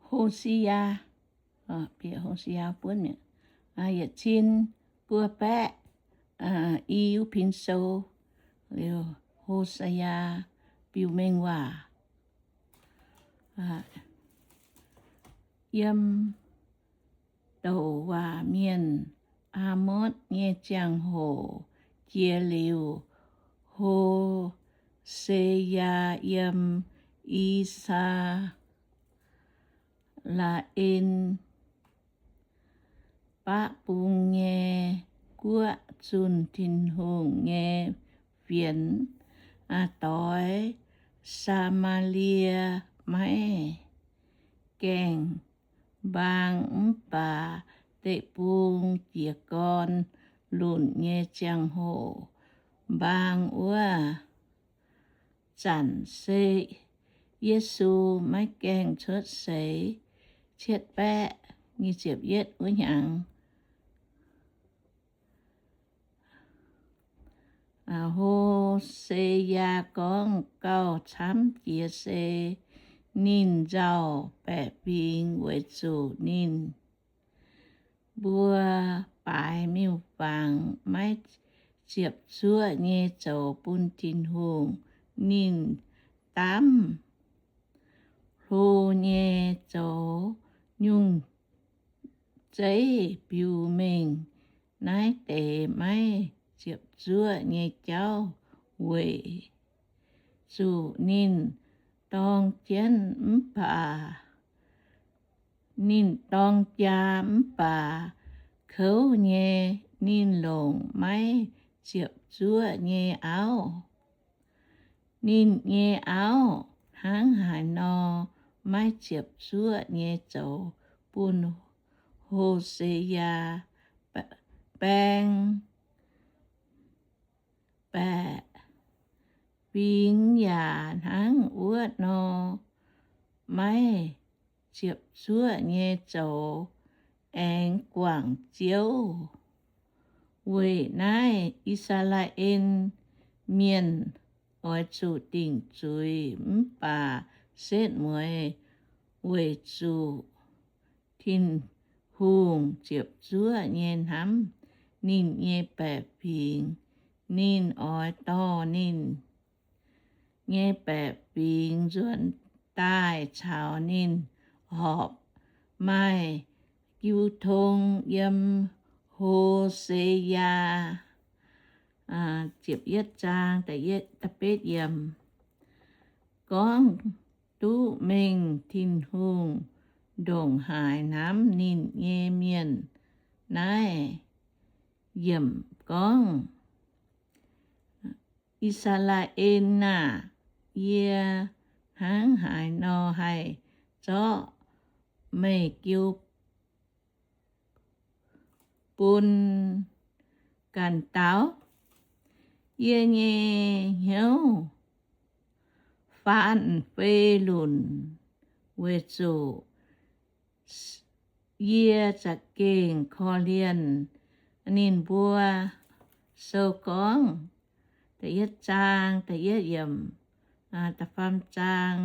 Ho^se^yaa, bieqc Ho^se^yaa buonv mi'aqv. Yietc cin buo baeqv i wuov pin sou liuz, Ho^se^yaa biux mengh waac. Yiem douc waac mienh Aamotv nyei ziangh hoc jiex liuz, Ho^se^yaa yiem I^saa^laa^en Baqv Bung nyei guoqv zunh Tin-Hungh nyei fienx, doix Saa^maa^lie maiv gaengh mbaang mv baac deic-bung jiez gorn lunc nyei ziangh hoc mbaang wuov zanc se Yesu maiv gaengh cuotv seix cietv baeqv nyic ziepc yietv wuov hnyangx. Ho^se^yaa gorngv gauh camv jiex se ninh nzauh baeqc fingx weic zuqc ninh mbuo baaix miuc-fangx maiv ziepc zuoqv nyei zoux bun Tin-Hungh. Ninh daamv hlo nyei zoux nyungc zeiv biux mengh naaiv deix maiv ziepc zuoqv nyei jauv weic zuqc ninh dorng jienv mv baac, ninh dorng jaa mv baac kouv nyei, ninh longc maiv ziepc zuoqv nyei auv. Ninh nyei auv hnangv haaix nor maiv ziepc zuoqv nyei zoux bun Ho^se^yaa baeng baeqc fingx yaac hnangv wuov nor maiv ziepc zuoqv nyei zoux aengx guangc Ziouv. Weic naaiv I^saa^laa^en Mienh oix zuqc dingc zuiz mv baac setv mueiz weic zuqc Tin-Hungh ziepc zuoqv nyei hnamv ninh nyei baeqc fingx. Ninh oix dorh ninh nyei baeqc fingx nzuonx daaih caux ninh horpc maaih jiu tong. Yiem Ho^se^yaa ziepc yietv zaang da'betv yiemc gorngv duqv mengh Tin-Hungh ndongc haaix hnamv ninh nyei mienh. Naaiv yiemc gorngv, I^saa^laa^en aah! Yie hnangv haaix nor haih zorqv meih jiu bun ganh dauh? Yie nyei hnyouv faanh fei lunc weic zuqc yie za'gengh korv-lienh ninh mbuo. Sou gorngv, da'yietv zaang, da'yietv yiemc, da'faam zaang,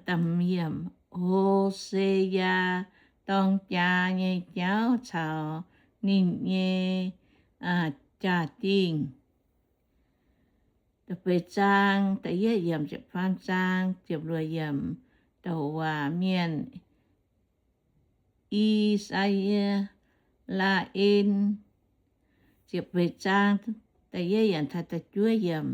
da'hmz yiemc, Ho^se^yaa dorng jaa nyei jauv caux ninh nyei jaa-dingh. Da'feix zaang, da'yietv yiemc, ziepc faam zaang, ziepc luoqc yiemc, douc waac mienh I^saa^laa^en, ziepc feix zaang, da'yietv yiemc taux da'juov yiemc,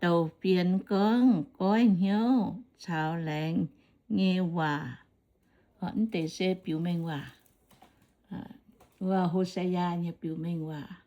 douc fienx gorngv goiv hnyouv caux laengz nyei waac. Mv deix se biux mengh waac, wuov Ho^se^yaa nyei biux mengh waac.